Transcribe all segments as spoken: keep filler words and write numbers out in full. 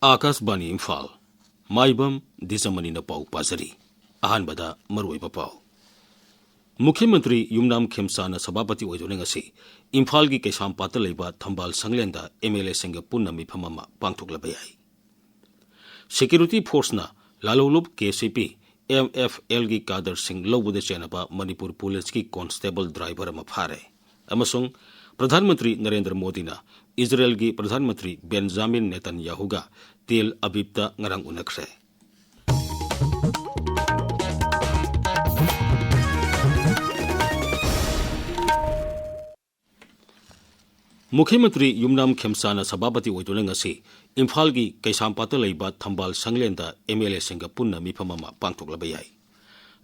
ꯑꯥꯀꯥꯁꯕꯥꯅꯤ ꯏꯝꯐꯥꯜ꯫ ꯃꯥꯏꯕꯝ ꯗꯤꯁꯃꯅꯤꯅ ꯄꯥꯎ ꯄꯥꯖꯔꯤ꯫ ꯑꯍꯥꯟꯕꯗ ꯃꯔꯨꯑꯣꯏꯕ ꯄꯥꯎ꯫ ꯃꯨꯈ꯭ꯌ ꯃꯟꯇ꯭ꯔꯤ ꯌꯨꯝꯅꯥꯝ ꯈꯦꯝꯆꯥꯅ ꯁꯚꯥꯄꯇꯤ ꯑꯣꯏꯗꯨꯅ ꯉꯁꯤ ꯏꯝꯐꯥꯜꯒꯤ ꯀꯩꯁꯥꯝꯄꯥꯠꯇ ꯂꯩꯕ ꯊꯝꯕꯥꯜ ꯁꯪꯂꯦꯟꯗ ꯑꯦꯝ ꯑꯦꯜ ꯑꯦꯁꯤꯡꯒ ꯄꯨꯟꯅ ꯃꯤꯐꯝ ꯑꯃ ꯄꯥꯡꯊꯣꯛꯂꯕ ꯌꯥꯏ꯫ ꯁꯦꯀ꯭ꯌꯨꯔꯤꯇꯤ ꯐꯣꯔꯁꯅ ꯂꯥꯂꯣꯂꯨꯞ ꯀꯦ ꯁꯤ ꯄꯤ, ꯑꯦꯝ ꯑꯦꯐ ꯑꯦꯜꯒꯤ ꯀꯥꯗꯔꯁꯤꯡ ꯂꯧꯕꯗ ꯆꯦꯟꯅꯕ ꯃꯅꯤꯄꯨꯔ ꯄꯨꯂꯤꯁꯀꯤ ꯀꯣꯟꯁꯇꯦꯕꯜ ꯗ꯭ꯔꯥꯏꯚꯔ ꯑꯃ ꯐꯥꯔꯦ꯫ ꯑꯃꯁꯨꯡ ꯄ꯭ꯔꯙꯥꯟ ꯃꯟꯇ꯭ꯔꯤ ꯅꯔꯦꯟꯗ꯭ꯔ ꯃꯣꯗꯤꯅ ꯏꯖꯔꯦꯜꯒꯤ ꯄ꯭ꯔꯙꯥꯟ ꯃꯟꯇ꯭ꯔꯤ ꯕꯦꯟꯖꯥꯃꯤꯟ ꯅꯦꯇꯟꯌꯥꯍꯨꯒ ꯇꯦꯜ ꯑꯕꯤꯕꯇ ꯉꯔꯥꯡ ꯎꯅꯈ꯭ꯔꯦ꯫ ꯃꯨꯈ꯭ꯌ ꯃꯟꯇ꯭ꯔꯤ ꯌꯨꯝꯅꯥꯝ ꯈꯦꯝꯆꯥꯅ ꯁꯚꯥꯄꯇꯤ ꯑꯣꯏꯗꯨꯅ ꯉꯁꯤ ꯏꯝꯐꯥꯜꯒꯤ ꯀꯩꯁꯥꯝꯄꯥꯠꯇ ꯂꯩꯕ ꯊꯝꯕꯥꯜ ꯁꯪꯂꯦꯟꯗ ꯑꯦꯝ ꯑꯦꯜ ꯑꯦꯁꯤꯡꯒ ꯄꯨꯟꯅ ꯃꯤꯐꯝ ꯑꯃ ꯄꯥꯡꯊꯣꯛꯂꯕ ꯌꯥꯏ꯫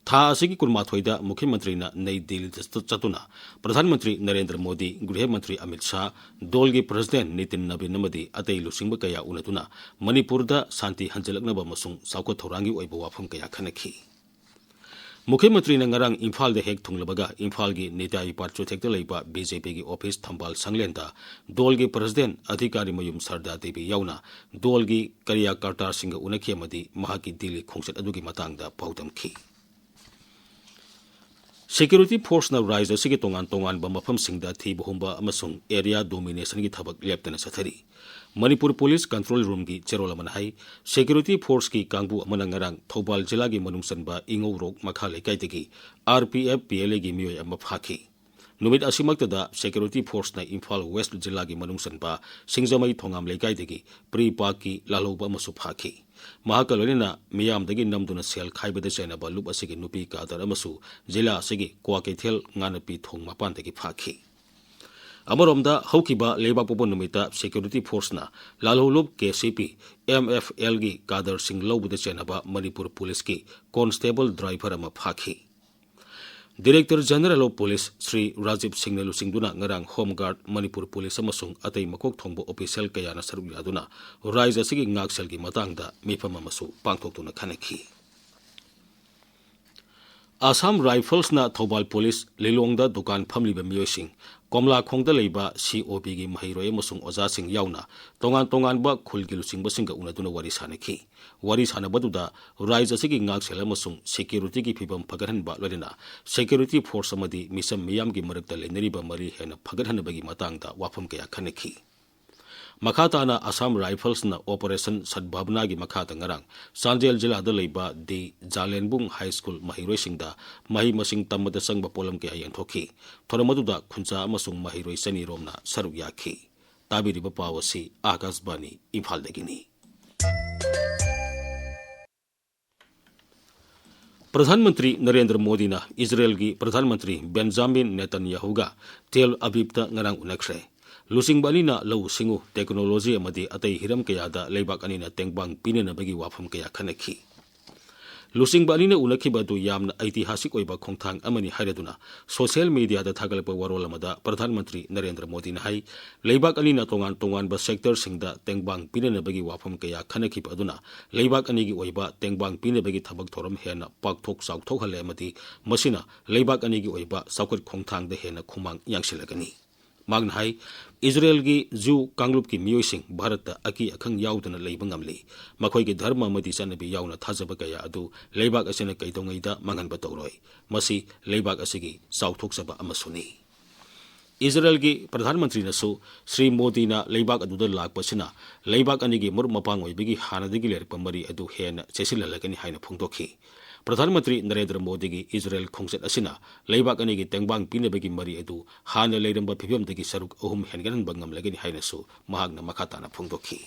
ꯊꯥ ꯑꯁꯤꯒꯤ ꯀꯨꯟꯃꯥꯊꯣꯏꯗ ꯃꯨꯈ꯭ꯌ ꯃꯟꯇ꯭ꯔꯤꯅ ꯅꯩ ꯗꯤꯜꯂꯤꯗ ꯆꯠꯇꯨꯅ ꯄ꯭ꯔꯙꯥꯟ ꯃꯟꯇ꯭ꯔꯤ ꯅꯔꯦꯟꯗ꯭ꯔ ꯃꯣꯗꯤ, ꯒ꯭ꯔꯤꯍ ꯃꯟꯇ꯭ꯔꯤ ꯑꯃꯤꯠ ꯁꯥꯍ, ꯗꯣꯜꯒꯤ ꯄ꯭ꯔꯁꯤꯗꯦꯟ ꯅꯤꯇꯤꯟ ꯅꯕꯤꯟ ꯑꯃꯗꯤ ꯑꯇꯩ ꯂꯨꯆꯤꯡꯕ ꯀꯌꯥ ꯎꯅꯗꯨꯅ ꯃꯅꯤꯄꯨꯔꯗ ꯁꯥꯟꯇꯤ ꯍꯟꯖꯤꯜꯂꯛꯅꯕ ꯑꯃꯁꯨꯡ ꯆꯥꯎꯈꯠ ꯊꯧꯔꯥꯡꯒꯤ ꯑꯣꯏꯕ ꯋꯥꯐꯝ ꯀꯌꯥ ꯈꯟꯅꯈꯤ꯫ ꯃꯨꯈ꯭ꯌ ꯃꯟꯇ꯭ꯔꯤꯅ ꯉꯔꯥꯡ ꯏꯝꯐꯥꯜꯗ ꯍꯦꯛ ꯊꯨꯡꯂꯕꯒ ꯏꯝꯐꯥꯜꯒꯤ ꯅꯤꯇꯥꯏ ꯄꯥꯔꯛ ꯆꯨꯊꯦꯛꯇ ꯂꯩꯕ ꯕꯤ ꯖꯦ ꯄꯤꯒꯤ ꯑꯣꯐꯤꯁ ꯊꯝꯕꯥꯜ ꯁꯪꯂꯦꯟꯗ ꯗꯣꯜꯒꯤ ꯄ꯭ꯔꯁꯤꯗꯦꯟ ꯑꯙꯤꯀꯥꯔꯤ ꯃꯌꯨꯝ ꯁꯔꯗꯥ ꯗꯦꯕꯤ ꯌꯥꯎꯅ ꯗꯣꯜꯒꯤ ꯀꯔꯤꯌꯥꯀꯔꯇꯥꯁꯤꯡꯒ ꯎꯅꯈꯤ ꯑꯃꯗꯤ ꯃꯍꯥꯛꯀꯤ ꯗꯤꯜꯂꯤ ꯈꯣꯡꯆꯠ ꯑꯗꯨꯒꯤ ꯃꯇꯥꯡꯗ ꯄꯥꯎꯗꯝꯈꯤ꯫ ꯁꯦꯀ꯭ꯌꯨꯔꯤꯇꯤ ꯐꯣꯔꯁꯅ ꯔꯥꯖ꯭ꯌ ꯑꯁꯤꯒꯤ ꯇꯣꯉꯥꯟ ꯇꯣꯉꯥꯟꯕ ꯃꯐꯝꯁꯤꯡꯗ ꯊꯤꯕ ꯍꯨꯝꯕ ꯑꯃꯁꯨꯡ ꯑꯦꯔꯤꯌꯥ ꯗꯣꯃꯤꯅꯦꯁꯟꯒꯤ ꯊꯕꯛ ꯂꯦꯞꯇꯅ ꯆꯠꯊꯔꯤ꯫ ꯃꯅꯤꯄꯨꯔ ꯄꯨꯂꯤꯁ ꯀꯟꯇ꯭ꯔꯣꯜ ꯔꯨꯝꯒꯤ ꯆꯦꯔꯣꯜ ꯑꯃꯅ ꯍꯥꯏ, ꯁꯦꯀ꯭ꯌꯨꯔꯤꯇꯤ ꯐꯣꯔꯁꯀꯤ ꯀꯥꯡꯕꯨ ꯑꯃꯅ ꯉꯔꯥꯡ ꯊꯧꯕꯥꯜ ꯖꯤꯂꯥꯒꯤ ꯃꯅꯨꯡ ꯆꯟꯕ ꯏꯉꯧꯔꯣꯛ ꯃꯈꯥ ꯂꯩꯀꯥꯏꯗꯒꯤ R P F P L ꯑꯦꯒꯤ ꯃꯤꯑꯣꯏ ꯑꯃ ꯐꯥꯈꯤ꯫ ꯅꯨꯃꯤꯠ ꯑꯁꯤꯃꯛꯇꯗ ꯁꯦꯀ꯭ꯌꯨꯔꯤꯇꯤ ꯐꯣꯔꯁꯅ ꯏꯝꯐꯥꯜ ꯋꯦꯁ꯭ꯠ ꯖꯤꯂꯥꯒꯤ ꯃꯅꯨꯡ ꯆꯟꯕ ꯁꯤꯡꯖꯃꯩ ꯊꯣꯉꯥꯝ ꯂꯩꯀꯥꯏꯗꯒꯤ ꯄ꯭ꯔꯤ ꯄꯥꯛꯀꯤ ꯂꯥꯜꯍꯧꯕ ꯑꯃꯁꯨ ꯐꯥꯈꯤ꯫ ꯃꯍꯥꯛꯀ ꯂꯣꯏꯅꯅ ꯃꯤꯌꯥꯝꯗꯒꯤ ꯅꯝꯗꯨꯅ ꯁꯦꯜ ꯈꯥꯏꯕꯗ ꯆꯦꯟꯅꯕ ꯂꯨꯞ ꯑꯁꯤꯒꯤ ꯅꯨꯄꯤ ꯀꯥꯗꯔ ꯑꯃꯁꯨ ꯖꯤꯂꯥ ꯑꯁꯤꯒꯤ ꯀ꯭ꯋꯥꯀꯩꯊꯦꯜ ꯉꯥꯅꯄꯤ ꯊꯣꯡ ꯃꯄꯥꯟꯗꯒꯤ ꯐꯥꯈꯤ꯫ ꯑꯃꯔꯣꯝꯗ, ꯍꯧꯈꯤꯕ ꯂꯩꯕꯥꯛꯄꯣꯛꯄ ꯅꯨꯃꯤꯠꯇ ꯁꯦꯀ꯭ꯌꯨꯔꯤꯇꯤ ꯐꯣꯔꯁꯅ ꯂꯥꯜꯍꯧꯂꯨꯞ ꯀꯦ ꯁꯤ ꯄꯤ, ꯑꯦꯝ ꯑꯦꯐ ꯑꯦꯜꯒꯤ ꯀꯥꯗꯔꯁꯤꯡ ꯂꯧꯕꯗ ꯆꯦꯟꯅꯕ ꯃꯅꯤꯄꯨꯔ ꯄꯨꯂꯤꯁꯀꯤ ꯀꯣꯟꯁꯇꯦꯕꯜ ꯗ꯭ꯔꯥꯏꯚꯔ ꯑꯃ ꯐꯥꯈꯤ꯫ Director general of police Shri Rajiv ꯁꯤꯡꯅ ꯂꯨꯆꯤꯡꯗꯨꯅ ꯉꯔꯥꯡ ꯍꯣꯝ ꯒꯥꯔꯗ, ꯃꯅꯤꯄꯨꯔ ꯄꯨꯂꯤꯁ ꯑꯃꯁꯨꯡ ꯑꯇꯩ ꯃꯀꯣꯛ ꯊꯣꯡꯕ ꯑꯣꯐꯤꯁꯤꯌꯦꯜ ꯀꯌꯥꯅ ꯁꯔꯨꯛ ꯌꯥꯗꯨꯅ ꯔꯥꯖ꯭ꯌ ꯑꯁꯤꯒꯤ ꯉꯥꯛꯁꯦꯜꯒꯤ ꯃꯇꯥꯡꯗ ꯃꯤꯐꯝ ꯑꯃꯁꯨ ꯄꯥꯡꯊꯣꯛꯇꯨꯅ ꯈꯟꯅꯈꯤ꯫ ꯑꯁꯥꯝ ꯔꯥꯏꯐꯜꯁꯅ ꯊꯧꯕꯥꯜ ꯄꯨꯂꯤꯁ ꯂꯤꯂꯣꯡꯗ ꯗꯨꯀꯥꯟ ꯐꯝꯂꯤꯕ ꯃꯤꯑꯣꯏꯁꯤꯡ, ꯀꯣꯝꯂꯥꯈꯣꯡꯗ ꯂꯩꯕ ꯁꯤ ꯑꯣ ꯕꯤꯒꯤ ꯃꯍꯩꯔꯣꯏ ꯑꯃꯁꯨꯡ ꯑꯣꯖꯥꯁꯤꯡ ꯌꯥꯎꯅ ꯇꯣꯉꯥꯟ ꯇꯣꯉꯥꯟꯕ ꯈꯨꯜꯒꯤ ꯂꯨꯆꯤꯡꯕꯁꯤꯡꯒ ꯎꯅꯗꯨꯅ ꯋꯥꯔꯤ ꯁꯥꯅꯈꯤ꯫ ꯋꯥꯔꯤ ꯁꯥꯅꯕꯗꯨꯗ ꯔꯥꯏꯖ ꯑꯁꯤꯒꯤ ꯉꯥꯛꯁꯦꯜ ꯑꯃꯁꯨꯡ ꯁꯦꯀ꯭ꯌꯨꯔꯤꯇꯤꯒꯤ ꯐꯤꯕꯝ ꯐꯒꯠꯍꯟꯕ, ꯂꯣꯏꯅꯅ ꯁꯦꯀ꯭ꯌꯨꯔꯤꯇꯤ ꯐꯣꯔꯁ ꯑꯃꯗꯤ ꯃꯤꯆꯝ ꯃꯤꯌꯥꯝꯒꯤ ꯃꯔꯛꯇ ꯂꯩꯅꯔꯤꯕ ꯃꯔꯤ ꯍꯦꯟꯅ ꯐꯒꯠꯍꯟꯅꯕꯒꯤ ꯃꯇꯥꯡꯗ ꯋꯥꯐꯝ ꯀꯌꯥ ꯈꯟꯅꯈꯤ꯫ ꯃꯈꯥ ꯇꯥꯅ ꯑꯁꯥꯝ ꯔꯥꯏꯐꯜꯁꯅ ꯑꯣꯄꯔꯦꯁꯟ ꯁꯗꯚꯥꯕꯅꯥꯒꯤ ꯃꯈꯥꯗ ꯉꯔꯥꯡ ꯆꯥꯟꯗꯦꯜ ꯖꯤꯂꯥꯗ ꯂꯩꯕ ꯗꯤ ꯖꯥꯂꯦꯟꯕꯨꯡ ꯍꯥꯏ ꯁ꯭ꯀꯨꯜ ꯃꯍꯩꯔꯣꯏꯁꯤꯡꯗ ꯃꯍꯩ ꯃꯁꯤꯡ ꯇꯝꯕꯗ ꯆꯪꯕ ꯄꯣꯠꯂꯝ ꯀꯌꯥ ꯌꯦꯟꯊꯣꯛꯈꯤ꯫ ꯊꯧꯔꯝ ꯑꯗꯨꯗ ꯈꯨꯟꯖꯥ ꯑꯃꯁꯨꯡ ꯃꯍꯩꯔꯣꯏ ꯆꯅꯤ ꯔꯣꯝꯅ ꯁꯔꯨꯛ ꯌꯥꯈꯤ꯫ ꯇꯥꯕꯤꯔꯤꯕ ꯄꯥꯎ ꯑꯁꯤ ꯑꯥꯀꯥꯁꯕꯥꯅꯤ ꯏꯝꯐꯥꯜꯗꯒꯤꯅꯤ꯫ ꯄ꯭ꯔꯙꯥꯟ ꯃꯟꯇ꯭ꯔꯤ ꯅꯔꯦꯟꯗ꯭ꯔ ꯃꯣꯗꯤꯅ ꯏꯖꯔꯦꯜꯒꯤ ꯄ꯭ꯔꯙꯥꯟ ꯃꯟꯇ꯭ꯔꯤ ꯕꯦꯟꯖꯥꯃꯤꯟ ꯅꯦꯇꯟꯌꯥꯍꯨꯒ ꯇꯦꯜ ꯑꯕꯤꯕꯇ ꯉꯔꯥꯡ ꯎꯅꯈ꯭ꯔꯦ꯫ ꯂꯨꯆꯤꯡꯕ ꯑꯅꯤꯅ ꯂꯧꯎ ꯁꯤꯡꯎ, ꯇꯦꯛꯅꯣꯂꯣꯖꯤ ꯑꯃꯗꯤ ꯑꯇꯩ ꯍꯤꯔꯝ ꯀꯌꯥꯗ ꯂꯩꯕꯥꯛ ꯑꯅꯤꯅ ꯇꯦꯡꯕꯥꯡ ꯄꯤꯅꯅꯕꯒꯤ ꯋꯥꯐꯝ ꯀꯌꯥ ꯈꯟꯅꯈꯤ꯫ ꯂꯨꯆꯤꯡꯕ ꯑꯅꯤꯅ ꯎꯅꯈꯤꯕ ꯑꯗꯨ ꯌꯥꯝꯅ ꯑꯩꯇꯤꯍꯥꯁꯤꯛ ꯑꯣꯏꯕ ꯈꯣꯡꯊꯥꯡ ꯑꯃꯅꯤ ꯍꯥꯏꯔꯗꯨꯅ ꯁꯣꯁꯤꯌꯦꯜ ꯃꯤꯗꯤꯌꯥꯗ ꯊꯥꯒꯠꯂꯛꯄ ꯋꯥꯔꯣꯜ ꯑꯃꯗ ꯄ꯭ꯔꯙꯥꯟ ꯃꯟꯇ꯭ꯔꯤ ꯅꯔꯦꯟꯗ꯭ꯔ ꯃꯣꯗꯤꯅ ꯍꯥꯏ, ꯂꯩꯕꯥꯛ ꯑꯅꯤꯅ ꯇꯣꯉꯥꯟ ꯇꯣꯉꯥꯟꯕ ꯁꯦꯛꯇꯔꯁꯤꯡꯗ ꯇꯦꯡꯕꯥꯡ ꯄꯤꯅꯅꯕꯒꯤ ꯋꯥꯐꯝ ꯀꯌꯥ ꯈꯟꯅꯈꯤꯕ ꯑꯗꯨꯅ ꯂꯩꯕꯥꯛ ꯑꯅꯤꯒꯤ ꯑꯣꯏꯕ ꯇꯦꯡꯕꯥꯡ ꯄꯤꯅꯕꯒꯤ ꯊꯕꯛ ꯊꯧꯔꯝ ꯍꯦꯟꯅ ꯄꯥꯛꯊꯣꯛ ꯆꯥꯎꯊꯣꯛꯍꯜꯂꯦ ꯑꯃꯗꯤ ꯃꯁꯤꯅ ꯂꯩꯕꯥꯛ ꯑꯅꯤꯒꯤ ꯑꯣꯏꯕ ꯆꯥꯎꯈꯠ ꯈꯣꯡꯊꯥꯡꯗ ꯍꯦꯟꯅ ꯈꯨꯃꯥꯡ ꯌꯥꯡꯁꯤꯜꯂꯒꯅꯤ꯫ ꯃꯍꯥꯛꯅ ꯍꯥꯏ, ꯏꯖꯔꯦꯜꯒꯤ ꯖ꯭ꯌꯨ ꯀꯥꯡꯂꯨꯞꯀꯤ ꯃꯤꯑꯣꯏꯁꯤꯡ ꯚꯥꯔꯠꯇ ꯑꯀꯤ ꯑꯈꯪ ꯌꯥꯎꯗꯅ ꯂꯩꯕ ꯉꯝꯂꯤ꯫ ꯃꯈꯣꯏꯒꯤ ꯙꯔꯃ ꯑꯃꯗꯤ ꯆꯠꯅꯕꯤ ꯌꯥꯎꯅ ꯊꯥꯖꯕ ꯀꯌꯥ ꯑꯗꯨ ꯂꯩꯕꯥꯛ ꯑꯁꯤꯅ ꯀꯩꯗꯧꯉꯩꯗ ꯃꯥꯡꯍꯟꯕ ꯇꯧꯔꯣꯏ꯫ ꯃꯁꯤ ꯂꯩꯕꯥꯛ ꯑꯁꯤꯒꯤ ꯆꯥꯎꯊꯣꯛꯆꯕ ꯑꯃꯁꯨꯅꯤ꯫ ꯏꯖꯔꯦꯜꯒꯤ ꯄ꯭ꯔꯙꯥꯟ ꯃꯟꯇ꯭ꯔꯤꯅꯁꯨ ꯁ꯭ꯔꯤ ꯃꯣꯗꯤꯅ ꯂꯩꯕꯥꯛ ꯑꯗꯨꯗ ꯂꯥꯛꯄꯁꯤꯅ ꯂꯩꯕꯥꯛ ꯑꯅꯤꯒꯤ ꯃꯔꯨꯞ ꯃꯄꯥꯡ ꯑꯣꯏꯕꯒꯤ ꯍꯥꯟꯅꯗꯒꯤ ꯂꯩꯔꯛꯄ ꯃꯔꯤ ꯑꯗꯨ ꯍꯦꯟꯅ ꯆꯦꯠꯁꯤꯜꯍꯜꯂꯒꯅꯤ ꯍꯥꯏꯅ ꯐꯣꯡꯗꯣꯛꯈꯤ꯫ ꯄ꯭ꯔꯙꯥꯟ ꯃꯟꯇ꯭ꯔꯤ ꯅꯔꯦꯟꯗ꯭ꯔ ꯃꯣꯗꯤꯒꯤ ꯏꯖꯔꯦꯜ ꯈꯣꯡꯆꯠ ꯑꯁꯤꯅ ꯂꯩꯕꯥꯛ ꯑꯅꯤꯒꯤ ꯇꯦꯡꯕꯥꯡ ꯄꯤꯅꯕꯒꯤ ꯃꯔꯤ ꯑꯗꯨ ꯍꯥꯟꯅ ꯂꯩꯔꯝꯕ ꯐꯤꯕꯝꯗꯒꯤ ꯁꯔꯨꯛ ꯑꯍꯨꯝ ꯍꯦꯟꯒꯠꯍꯟꯕ ꯉꯝꯂꯒꯅꯤ ꯍꯥꯏꯅꯁꯨ ꯃꯍꯥꯛꯅ ꯃꯈꯥ ꯇꯥꯅ ꯐꯣꯡꯗꯣꯛꯈꯤ꯫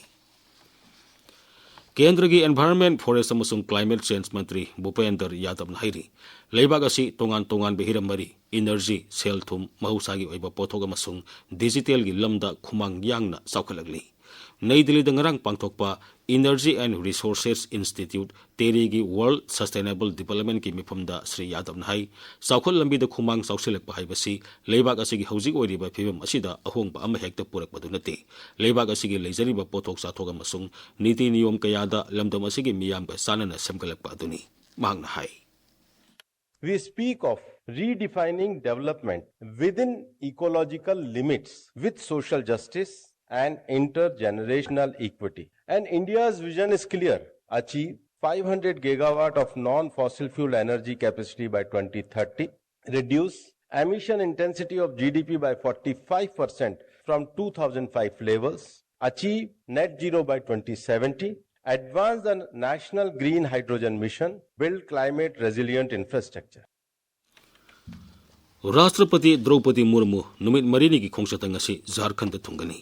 ꯀꯦꯟꯗ꯭ꯔꯒꯤ Environment, Forest ꯑꯃꯁꯨꯡ Climate Change ꯃꯟꯇ꯭ꯔꯤ ꯚꯨꯄꯦꯟꯗꯔ ꯌꯥꯗꯕꯅ ꯍꯥꯏꯔꯤ, ꯂꯩꯕꯥꯛ ꯑꯁꯤ ꯇꯣꯉꯥꯟ ꯇꯣꯉꯥꯟꯕ ꯍꯤꯔꯝ ꯃꯔꯤ, ꯏꯅꯔꯖꯤ, ꯁꯦꯜ ꯊꯨꯝ, ꯃꯍꯧꯁꯥꯒꯤ ꯑꯣꯏꯕ ꯄꯣꯠꯊꯣꯛ ꯑꯃꯁꯨꯡ ꯗꯤꯖꯤꯇꯦꯜꯒꯤ ꯂꯝꯗ ꯈꯨꯃꯥꯡ ꯌꯥꯡꯅ ꯆꯥꯎꯈꯠꯂꯛꯂꯤ꯫ ꯅꯩ ꯗꯤꯜꯂꯤꯗ ꯉꯔꯥꯡ ꯄꯥꯡꯊꯣꯛꯄ Energy and Resources Institute, ꯇꯦꯔꯤꯒꯤ World Sustainable Developmentꯀꯤ ꯃꯤꯐꯝꯗ Shri ꯌꯥꯗꯕꯅ ꯍꯥꯏ, ꯆꯥꯎꯈꯠ ꯂꯝꯕꯤꯗ ꯈꯨꯃꯥꯡ ꯆꯥꯎꯁꯤꯜꯂꯛꯄ ꯍꯥꯏꯕꯁꯤ ꯂꯩꯕꯥꯛ ꯑꯁꯤꯒꯤ ꯍꯧꯖꯤꯛ ꯑꯣꯏꯔꯤꯕ ꯐꯤꯕꯝ ꯑꯁꯤꯗ ꯑꯍꯣꯡꯕ ꯑꯃ ꯍꯦꯛꯇ ꯄꯨꯔꯛꯄꯗꯨ ꯅꯠꯇꯦ꯫ ꯂꯩꯕꯥꯛ ꯑꯁꯤꯒꯤ ꯂꯩꯖꯔꯤꯕ ꯄꯣꯠꯊꯣꯛ ꯆꯥꯊꯣꯛ ꯑꯃꯁꯨꯡ ꯅꯤꯇꯤ ꯅꯤꯌꯣꯝ ꯀꯌꯥꯗ ꯂꯝꯗꯝ ꯑꯁꯤꯒꯤ ꯃꯤꯌꯥꯝꯒ ꯆꯥꯟꯅꯅ ꯁꯦꯝꯒꯠꯂꯛꯄ ꯑꯗꯨꯅꯤ, ꯃꯍꯥꯛꯅ ꯍꯥꯏ꯫ We speak of redefining development within ecological limits with social justice and intergenerational equity. And India's vision is clear: achieve five hundred gigawatt of non-fossil fuel energy capacity by twenty thirty, reduce emission intensity of G D P by forty-five percent from two thousand five levels, achieve net zero by twenty seventy, advance the national green hydrogen mission, build climate resilient infrastructure. ꯔꯥꯁꯇ꯭ꯔꯄꯇꯤ ꯗ꯭ꯔꯧꯄꯗꯤ ꯃꯨꯔꯃꯨ ꯅꯨꯃꯤꯠ ꯃꯔꯤꯅꯤꯒꯤ ꯈꯣꯡꯆꯠꯇ ꯉꯁꯤ ꯖꯥꯔꯈꯟꯗ ꯊꯨꯡꯒꯅꯤ꯫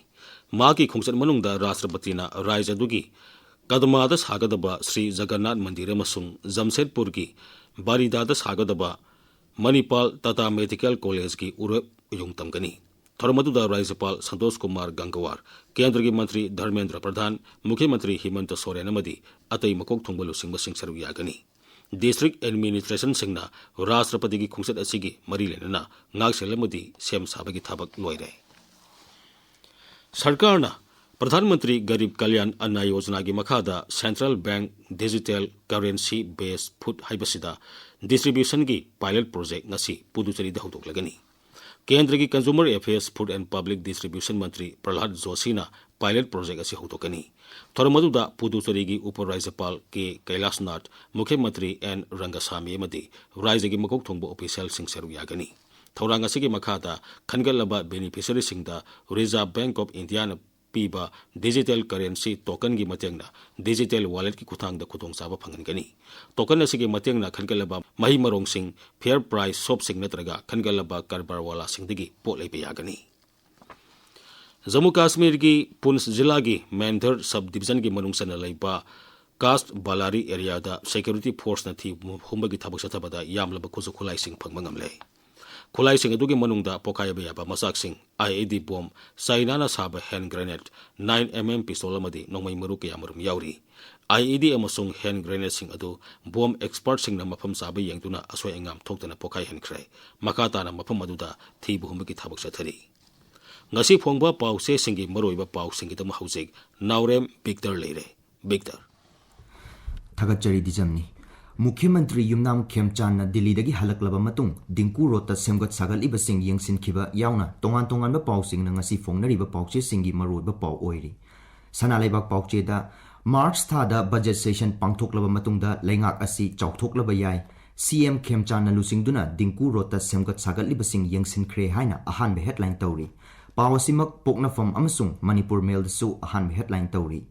ꯃꯍꯥꯛꯀꯤ ꯈꯣꯡꯆꯠ ꯃꯅꯨꯡꯗ ꯔꯥꯁꯇ꯭ꯔꯄꯇꯤꯅ ꯔꯥꯏꯖ꯭ꯌ ꯑꯗꯨꯒꯤ ꯀꯗꯃꯥꯗ ꯁꯥꯒꯗꯕ ꯁ꯭ꯔꯤ ꯖꯒꯟꯅꯥꯊ ꯃꯟꯗꯤꯔ ꯑꯃꯁꯨꯡ ꯖꯝꯁꯦꯗꯄꯨꯔꯒꯤ ꯕꯥꯔꯤꯗꯥꯗ ꯁꯥꯒꯗꯕ ꯃꯅꯤꯄꯥꯜ Tata medical ꯀꯣꯂꯦꯖꯀꯤ ꯎꯔꯦꯞ ꯎꯌꯨꯡ ꯇꯝꯒꯅꯤ꯫ ꯊꯧꯔꯝ ꯑꯗꯨꯗ ꯔꯥꯖ꯭ꯌꯄꯥꯜ ꯁꯟꯇꯣꯁ ꯀꯨꯃꯥꯔ ꯒꯪꯒꯋꯥꯔ, ꯀꯦꯟꯗ꯭ꯔꯒꯤ ꯃꯟꯇ꯭ꯔꯤ ꯙꯔꯃꯦꯟꯗ꯭ꯔ ꯄ꯭ꯔꯙꯥꯟ, ꯃꯨꯈ꯭ꯌ ꯃꯟꯇ꯭ꯔꯤ ꯍꯤꯃꯟꯇ ꯁꯣꯔꯦꯟ ꯑꯃꯗꯤ ꯑꯇꯩ ꯃꯀꯣꯛ ꯊꯣꯡꯕ ꯂꯨꯆꯤꯡꯕꯁꯤꯡ ꯁꯔꯨꯛ ꯌꯥꯒꯅꯤ꯫ ꯗꯤꯁꯇ꯭ꯔꯤꯛ ꯑꯦꯗꯃꯤꯅꯤꯁꯇ꯭ꯔꯦꯁꯟꯁꯤꯡꯅ ꯔꯥꯁꯇ꯭ꯔꯄꯇꯤꯒꯤ ꯈꯣꯡꯆꯠ ꯑꯁꯤꯒꯤ ꯃꯔꯤ ꯂꯩꯅꯅ ꯉꯥꯛꯁꯦꯜ ꯑꯃꯗꯤ ꯁꯦꯝ ꯁꯥꯕꯒꯤ ꯊꯕꯛ ꯂꯣꯏꯔꯦ꯫ ꯁꯔꯀꯥꯔꯅ ꯄ꯭ꯔꯙꯥꯟ ꯃꯟꯇ꯭ꯔꯤ ꯒꯔꯤꯕ ꯀꯜꯌꯥꯟ ꯑꯟꯅ ꯌꯣꯖꯅꯥꯒꯤ ꯃꯈꯥꯗ Central Bank Digital Currency Based Food ꯍꯥꯏꯕꯁꯤꯗ ꯗꯤꯁꯇ꯭ꯔꯤꯕ꯭ꯌꯨꯁꯟꯒꯤ ꯄꯥꯏꯂꯠ ꯄ꯭ꯔꯣꯖꯦꯛ ꯉꯁꯤ ꯄꯨꯗꯨꯆꯦꯔꯤꯗ ꯍꯧꯗꯣꯛꯂꯒꯅꯤ꯫ ꯀꯦꯟꯗ꯭ꯔꯒꯤ Consumer Affairs, Food and Public Distribution Mantri ꯄ꯭ꯔꯍꯂꯥꯗ ꯖꯣꯁꯤꯅ pilot project ꯑꯁꯤ ꯍꯧꯗꯣꯛꯀꯅꯤ꯫ ꯊꯧꯔꯝ ꯑꯗꯨꯗ ꯄꯨꯗꯨꯆꯦꯔꯤꯒꯤ ꯎꯄ ꯔꯥꯖ꯭ꯌꯄꯥꯜ ꯀꯦ ꯀꯩꯂꯥꯁꯅꯥꯊ, ꯃꯨꯈ꯭ꯌ ꯃꯟꯇ꯭ꯔꯤ ꯑꯦꯟ ꯔꯪꯒꯁꯥꯃꯤ ꯑꯃꯗꯤ ꯔꯥꯖ꯭ꯌꯒꯤ ꯃꯀꯣꯛ ꯊꯣꯡꯕ ꯑꯣꯐꯤꯁꯤꯌꯦꯜꯁꯤꯡ ꯁꯔꯨꯛ ꯌꯥꯒꯅꯤ꯫ ꯊꯧꯔꯥꯡ ꯑꯁꯤꯒꯤ ꯃꯈꯥꯗ ꯈꯟꯒꯠꯂꯕ ꯕꯦꯅꯤꯐꯤꯁꯔꯤꯁꯤꯡꯗ Reserve Bank of Indiaꯅ ꯄꯤꯕ ꯗꯤꯖꯤꯇꯦꯜ ꯀꯔꯦꯟꯁꯤ ꯇꯣꯀꯟꯒꯤ ꯃꯇꯦꯡꯅ ꯗꯤꯖꯤꯇꯦꯜ ꯋꯥꯂꯦꯠꯀꯤ ꯈꯨꯠꯊꯥꯡꯗ ꯈꯨꯗꯣꯡꯆꯥꯕ ꯐꯪꯍꯟꯒꯅꯤ꯫ ꯇꯣꯀꯟ ꯑꯁꯤꯒꯤ ꯃꯇꯦꯡꯅ ꯈꯟꯒꯠꯂꯕ ꯃꯍꯩ ꯃꯔꯣꯡꯁꯤꯡ, ꯐꯤꯌꯔ ꯄ꯭ꯔꯥꯏꯁ ꯁꯣꯞꯁꯤꯡ ꯅꯠꯇ꯭ꯔꯒ ꯈꯟꯒꯠꯂꯕ ꯀꯔꯕꯥꯔꯋꯥꯂꯥꯁꯤꯡꯗꯒꯤ ꯄꯣꯠ ꯂꯩꯕ ꯌꯥꯒꯅꯤ꯫ ꯖꯝꯃꯨ ꯀꯥꯁꯃꯤꯔꯒꯤ ꯄꯨꯟꯁ ꯖꯤꯂꯥꯒꯤ ꯃꯦꯟꯙꯔ ꯁꯕ ꯗꯤꯕꯤꯖꯟꯒꯤ ꯃꯅꯨꯡ ꯆꯟꯅ ꯂꯩꯕ ꯀꯥꯁ ꯕꯥꯂꯥꯔꯤ ꯑꯦꯔꯤꯌꯥꯗ ꯁꯦꯀ꯭ꯌꯨꯔꯤꯇꯤ ꯐꯣꯔꯁꯅ ꯊꯤ ꯍꯨꯝꯕꯒꯤ ꯊꯕꯛ ꯆꯠꯊꯕꯗ ꯌꯥꯝꯂꯕ ꯈꯨꯠꯁꯨ ꯈꯨꯠꯂꯥꯏꯁꯤꯡ ꯐꯪꯕ ꯉꯝꯂꯦ꯫ ꯈꯨꯠꯂꯥꯏꯁꯤꯡ ꯑꯗꯨꯒꯤ ꯃꯅꯨꯡꯗ ꯄꯣꯈꯥꯏꯕ ꯌꯥꯕ ꯃꯆꯥꯛꯁꯤꯡ, IED ꯕꯣꯝ, ꯆꯥꯏꯅꯥꯅ ꯁꯥꯕ hand grenade, nine MM pistol ꯑꯃꯗꯤ ꯅꯣꯡꯃꯩ ꯃꯔꯨ ꯀꯌꯥꯃꯔꯨꯝ ꯌꯥꯎꯔꯤ꯫ IED ꯑꯃꯁꯨꯡ ꯍꯦꯟ ꯒ꯭ꯔꯦꯅꯦꯗꯁꯤꯡ ꯑꯗꯨ ꯕꯣꯝ ꯑꯦꯛꯁꯄꯔꯠꯁꯤꯡꯅ ꯃꯐꯝ ꯆꯥꯕ ꯌꯦꯡꯗꯨꯅ ꯑꯁꯣꯏ ꯑꯉꯥꯝ ꯊꯣꯛꯇꯅ ꯄꯣꯈꯥꯏꯍꯟꯈ꯭ꯔꯦ꯫ ꯃꯈꯥ ꯇꯥꯅ ꯃꯐꯝ ꯑꯗꯨꯗ ꯊꯤꯕ ꯍꯨꯝꯕꯒꯤ ꯊꯕꯛ ꯆꯠꯊꯔꯤ꯫ ꯉꯁꯤ ꯐꯣꯡꯕ ꯄꯥꯎꯆꯦꯁꯤꯡꯒꯤ ꯃꯔꯨꯑꯣꯏꯕ ꯄꯥꯎꯁꯤꯡꯒꯤꯗꯃꯛ ꯍꯧꯖꯤꯛ ꯅꯥꯎꯔꯦꯝ ꯕꯤꯛꯇꯔ ꯂꯩꯔꯦ꯫ ꯕꯤꯛꯇꯔ꯫ ꯊꯥꯒꯠꯆꯔꯤ ꯗꯤꯖꯝꯅꯤ꯫ ꯃꯨꯈ꯭ꯌ ꯃꯟꯇ꯭ꯔꯤ ꯌꯨꯝꯅꯥꯝ ꯈꯦꯝꯆꯥꯟꯅ ꯗꯤꯜꯂꯤꯗꯒꯤ ꯍꯜꯂꯛꯂꯕ ꯃꯇꯨꯡ ꯗꯤꯡꯀꯨ ꯔꯣꯗꯇ ꯁꯦꯝꯒꯠ ꯁꯥꯒꯠꯂꯤꯕꯁꯤꯡ ꯌꯦꯡꯁꯤꯟꯈꯤꯕ ꯌꯥꯎꯅ ꯇꯣꯉꯥꯟ ꯇꯣꯉꯥꯟꯕ ꯄꯥꯎꯁꯤꯡꯅ ꯉꯁꯤ ꯐꯣꯡꯅꯔꯤꯕ ꯄꯥꯎꯆꯦꯁꯤꯡꯒꯤ ꯃꯔꯨꯑꯣꯏꯕ ꯄꯥꯎ ꯑꯣꯏꯔꯤ꯫ ꯁꯅꯥ ꯂꯩꯕꯥꯛ ꯄꯥꯎꯆꯦꯗ, ꯃꯥꯔꯆ ꯊꯥꯗ ꯕꯖꯦꯠ ꯁꯦꯁꯟ ꯄꯥꯡꯊꯣꯛꯂꯕ ꯃꯇꯨꯡꯗ ꯂꯩꯉꯥꯛ ꯑꯁꯤ ꯆꯥꯎꯊꯣꯛꯂꯕ ꯌꯥꯏ, ꯁꯤ ꯑꯦꯝ ꯈꯦꯝꯆꯥꯟꯅ ꯂꯨꯆꯤꯡꯗꯨꯅ ꯗꯤꯡꯀꯨ ꯔꯣꯗꯇ ꯁꯦꯝꯒꯠ ꯁꯥꯒꯠꯂꯤꯕꯁꯤꯡ ꯌꯦꯡꯁꯤꯟꯈ꯭ꯔꯦ ꯍꯥꯏꯅ ꯑꯍꯥꯟꯕ ꯍꯦꯗꯂꯥꯏꯟ ꯇꯧꯔꯤ꯫ ꯄꯥꯎ ꯑꯁꯤꯃꯛ ꯄꯣꯛꯅꯐꯝ ꯑꯃꯁꯨꯡ ꯃꯅꯤꯄꯨꯔ ꯃꯦꯜꯗꯁꯨ ꯑꯍꯥꯟꯕ ꯍꯦꯗꯂꯥꯏꯟ ꯇꯧꯔꯤ꯫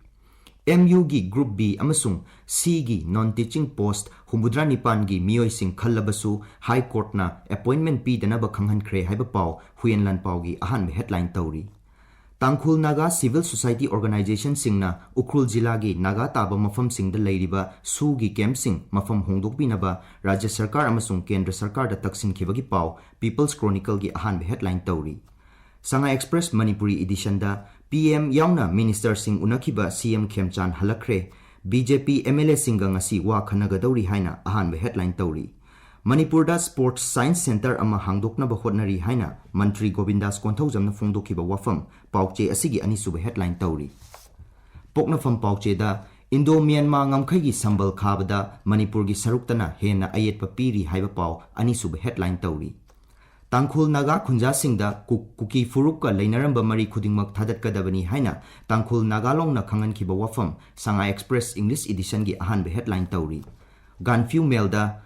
ꯑꯦꯝ ꯌꯨꯒꯤ ꯒ꯭ꯔꯨꯞ ꯕꯤ ꯑꯃꯁꯨꯡ ꯁꯤꯒꯤ ꯅꯣꯟ ꯇꯤꯆꯤꯡ ꯄꯣꯁꯠ ꯍꯨꯝꯐꯨꯇꯔꯥ ꯅꯤꯄꯥꯟꯒꯤ ꯃꯤꯑꯣꯏꯁꯤꯡ ꯈꯜꯂꯕꯁꯨ ꯍꯥꯏ ꯀꯣꯔꯠꯅ ꯑꯦꯄꯣꯏꯟꯃꯦꯟꯠ ꯄꯤꯗꯅꯕ ꯈꯪꯍꯟꯈ꯭ꯔꯦ ꯍꯥꯏꯕ ꯄꯥꯎ ꯍꯨꯏꯌꯦꯟ ꯂꯥꯟꯄꯥꯎꯒꯤ ꯑꯍꯥꯟꯕ ꯍꯦꯗꯂꯥꯏꯟ ꯇꯧꯔꯤ꯫ ꯇꯥꯡꯈꯨꯜ ꯅꯥꯒꯥ ꯁꯤꯚꯤꯜ ꯁꯣꯁꯥꯏꯇꯤ ꯑꯣꯔꯒꯅꯥꯏꯖꯦꯁꯟꯁꯤꯡꯅ ꯎꯈ꯭ꯔꯨꯜ ꯖꯤꯂꯥꯒꯤ ꯅꯥꯒꯥ ꯇꯥꯕ ꯃꯐꯝꯁꯤꯡꯗ ꯂꯩꯔꯤꯕ ꯁꯨꯒꯤ ꯀꯦꯝꯞꯁꯤꯡ ꯃꯐꯝ ꯍꯣꯡꯗꯣꯛꯄꯤꯅꯕ ꯔꯥꯖ꯭ꯌ ꯁꯔꯀꯥꯔ ꯑꯃꯁꯨꯡ ꯀꯦꯟꯗ꯭ꯔ ꯁꯔꯀꯥꯔꯗ ꯇꯛꯁꯤꯟꯈꯤꯕꯒꯤ ꯄꯥꯎ ꯄꯤꯄꯜꯁ ꯀ꯭ꯔꯣꯅꯤꯀꯜꯒꯤ ꯑꯍꯥꯟꯕ ꯍꯦꯗꯂꯥꯏꯟ ꯇꯧꯔꯤ꯫ ꯁꯉꯥꯏ ꯑꯦꯛꯁꯄ꯭ꯔꯦꯁ ꯃꯅꯤꯄꯨꯔꯤ ꯏꯗꯤꯁꯟꯗ ꯄꯤ ꯑꯦꯝ ꯌꯥꯎꯅ ꯃꯤꯅꯤꯁꯇꯔꯁꯤꯡ ꯎꯅꯈꯤꯕ ꯁꯤ ꯑꯦꯝ ꯈꯦꯝꯆꯥꯟ ꯍꯜꯂꯛꯈ꯭ꯔꯦ, B J P M L ꯑꯦꯁꯤꯡꯒ ꯉꯁꯤ ꯋꯥ ꯈꯟꯅꯒꯗꯧꯔꯤ ꯍꯥꯏꯅ ꯑꯍꯥꯟꯕ ꯍꯦꯗꯂꯥꯏꯟ ꯇꯧꯔꯤ꯫ ꯃꯅꯤꯄꯨꯔꯗ ꯁ꯭ꯄꯣꯔꯠꯁ ꯁꯥꯏꯟꯁ ꯁꯦꯟꯇꯔ ꯑꯃ ꯍꯥꯡꯗꯣꯛꯅꯕ ꯍꯣꯠꯅꯔꯤ ꯍꯥꯏꯅ ꯃꯟꯇ꯭ꯔꯤ ꯒꯣꯕꯤꯟꯗꯥꯁ ꯀꯣꯟꯊꯧꯖꯝꯅ ꯐꯣꯡꯗꯣꯛꯈꯤꯕ ꯋꯥꯐꯝ ꯄꯥꯎꯆꯦ ꯑꯁꯤꯒꯤ ꯑꯅꯤꯁꯨꯕ ꯍꯦꯗꯂꯥꯏꯟ ꯇꯧꯔꯤ꯫ ꯄꯣꯛꯅꯐꯝ ꯄꯥꯎꯆꯦꯗ ꯏꯟꯗꯣ ꯃ꯭ꯌꯥꯟꯃꯥ ꯉꯝꯈꯩꯒꯤ ꯁꯝꯕꯜ ꯈꯥꯕꯗ ꯃꯅꯤꯄꯨꯔꯒꯤ ꯁꯔꯨꯛꯇꯅ ꯍꯦꯟꯅ ꯑꯌꯦꯠꯄ ꯄꯤꯔꯤ ꯍꯥꯏꯕ ꯄꯥꯎ ꯑꯅꯤꯁꯨꯕ ꯍꯦꯗꯂꯥꯏꯟ ꯇꯧꯔꯤ꯫ ꯇꯥꯡꯈꯨꯜ ꯅꯥꯒꯥ ꯈꯨꯟꯖꯥꯁꯤꯡꯗ ꯀꯨ-, ꯀꯨꯀꯤ ꯐꯨꯔꯨꯞꯀ ꯂꯩꯅꯔꯝꯕ ꯃꯔꯤ ꯈꯨꯗꯤꯡꯃꯛ ꯊꯥꯗꯠꯀꯗꯕꯅꯤ ꯍꯥꯏꯅ ꯇꯥꯡꯈꯨꯜ ꯅꯥꯒꯥ ꯂꯣꯡꯅ ꯈꯪꯍꯟꯈꯤꯕ ꯋꯥꯐꯝ ꯁꯉꯥꯏ ꯑꯦꯛꯁꯄ꯭ꯔꯦꯁ ꯏꯪꯂꯤꯁ ꯏꯗꯤꯁꯟꯒꯤ ꯑꯍꯥꯟꯕ ꯍꯦꯗꯂꯥꯏꯟ ꯇꯧꯔꯤ꯫ ꯒꯥꯟꯐ꯭ꯌꯨ ꯃꯦꯜꯗ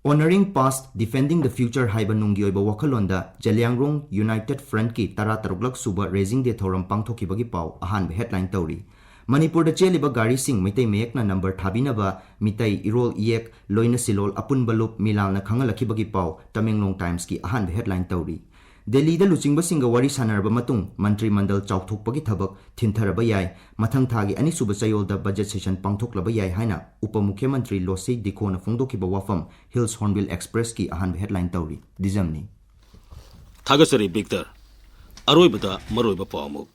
Honoring Past, Defending the Future ꯍꯥꯏꯕ ꯅꯨꯡꯒꯤ ꯑꯣꯏꯕ ꯋꯥꯈꯜꯂꯣꯟꯗ ꯖꯂꯤꯌꯥꯡꯔꯣꯡ ꯌꯨꯅꯥꯏꯇꯦꯗ ꯐ꯭ꯔꯟꯠꯀꯤ ꯇꯔꯥꯇꯔꯨꯛꯂꯛ ꯁꯨꯕ ꯔꯦꯖꯤꯡ ꯗꯦ ꯊꯧꯔꯝ ꯄꯥꯡꯊꯣꯛꯈꯤꯕꯒꯤ ꯄꯥꯎ ꯑꯍꯥꯟꯕ ꯍꯦꯗꯂꯥꯏꯟ ꯇꯧꯔꯤ꯫ ꯃꯅꯤꯄꯨꯔꯗ ꯆꯦꯜꯂꯤꯕ ꯒꯥꯔꯤꯁꯤꯡ ꯃꯩꯇꯩ ꯃꯌꯦꯛꯅ ꯅꯝꯕꯔ ꯊꯥꯕꯤꯅꯕ ꯃꯤꯇꯩ, ꯏꯔꯣꯜ, ꯏꯌꯦꯛ, ꯂꯣꯏꯅ ꯁꯤꯂꯣꯜ ꯑꯄꯨꯟꯕ ꯂꯨꯞ ꯃꯤꯂꯥꯜꯅ ꯈꯪꯍꯜꯂꯛꯈꯤꯕꯒꯤ ꯄꯥꯎ ꯇꯃꯦꯡꯂꯣꯡ ꯇꯥꯏꯝꯁꯀꯤ ꯑꯍꯥꯟꯕ ꯍꯦꯗꯂꯥꯏꯟ ꯇꯧꯔꯤ꯫ ꯗꯦꯜꯂꯤꯗ ꯂꯨꯆꯤꯡꯕꯁꯤꯡꯒ ꯋꯥꯔꯤ ꯁꯥꯟꯅꯔꯕ ꯃꯇꯨꯡ ꯃꯟꯇ꯭ꯔꯤ ꯃꯟꯗꯜ ꯆꯥꯎꯊꯣꯛꯄꯒꯤ ꯊꯕꯛ ꯊꯤꯟꯊꯔꯕ ꯌꯥꯏ, ꯃꯊꯪ ꯊꯥꯒꯤ ꯑꯅꯤꯁꯨꯕ ꯆꯌꯣꯜꯗ ꯕꯖꯦꯠ ꯁꯦꯁꯟ ꯄꯥꯡꯊꯣꯛꯂꯕ ꯌꯥꯏ ꯍꯥꯏꯅ ꯎꯄ ꯃꯨꯈ꯭ꯌ ꯃꯟꯇ꯭ꯔꯤ ꯂꯣꯁꯩ ꯗꯤꯈꯣꯅ ꯐꯣꯡꯗꯣꯛꯈꯤꯕ ꯋꯥꯐꯝ ꯍꯤꯜꯁ ꯍꯣꯔꯟꯕꯤꯜ ꯑꯦꯛꯁꯄ꯭ꯔꯦꯁꯀꯤ ꯑꯍꯥꯟꯕ ꯍꯦꯗꯂꯥꯏꯟ ꯇꯧꯔꯤ꯫ ꯗꯤꯖꯝꯅꯤ꯫ ꯊꯥꯒꯠꯆꯔꯤ ꯕꯤꯛꯇꯔ꯫ ꯑꯔꯣꯏꯕꯗ ꯃꯔꯨꯑꯣꯏꯕ ꯄꯥꯎ ꯑꯃꯨꯛ꯫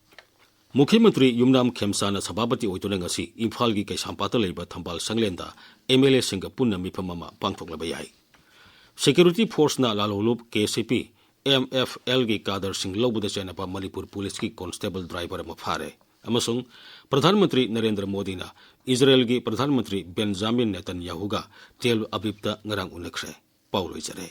ꯃꯨꯈ꯭ꯌ ꯃꯟꯇ꯭ꯔꯤ ꯌꯨꯝꯅꯥꯝ ꯈꯦꯝꯆꯥꯟꯅ ꯁꯚꯥꯄꯇꯤ ꯑꯣꯏꯗꯨꯅ ꯉꯁꯤ ꯏꯝꯐꯥꯜꯒꯤ ꯀꯩꯁꯥꯝꯄꯥꯠꯇ ꯂꯩꯕ ꯊꯝꯕꯥꯜ ꯁꯪꯂꯦꯟꯗ ꯑꯦꯝ ꯑꯦꯜ ꯑꯦꯁꯤꯡꯒ ꯄꯨꯟꯅ ꯃꯤꯐꯝ ꯑꯃ ꯄꯥꯡꯊꯣꯛꯂꯕ ꯌꯥꯏ꯫ ꯁꯦꯀ꯭ꯌꯨꯔꯤꯇꯤ ꯐꯣꯔꯁꯅ ꯂꯥꯂꯣꯡꯂꯨꯞ ꯀꯦ ꯁꯤ ꯄꯤ, ꯑꯦꯝ ꯑꯦꯐ ꯑꯦꯜꯒꯤ ꯀꯥꯗꯔꯁꯤꯡ ꯂꯧꯕꯗ ꯆꯦꯟꯅꯕ ꯃꯅꯤꯄꯨꯔ ꯄꯨꯂꯤꯁꯀꯤ ꯀꯣꯟꯁꯇꯦꯕꯜ ꯗ꯭ꯔꯥꯏꯚꯔ ꯑꯃ ꯐꯥꯔꯦ꯫ ꯑꯃꯁꯨꯡ ꯄ꯭ꯔꯙꯥꯟ ꯃꯟꯇ꯭ꯔꯤ ꯅꯔꯦꯟꯗ꯭ꯔ ꯃꯣꯗꯤꯅ ꯏꯖꯔꯦꯜꯒꯤ ꯄ꯭ꯔꯙꯥꯟ ꯃꯟꯇ꯭ꯔꯤ ꯕꯦꯟꯖꯥꯃꯤꯟ ꯅꯦꯇꯟꯌꯥꯍꯨꯒ ꯇꯦꯜ ꯑꯕꯤꯕꯇ ꯉꯔꯥꯡ ꯎꯅꯈ꯭ꯔꯦ꯫ ꯄꯥꯎ ꯂꯣꯏꯖꯔꯦ꯫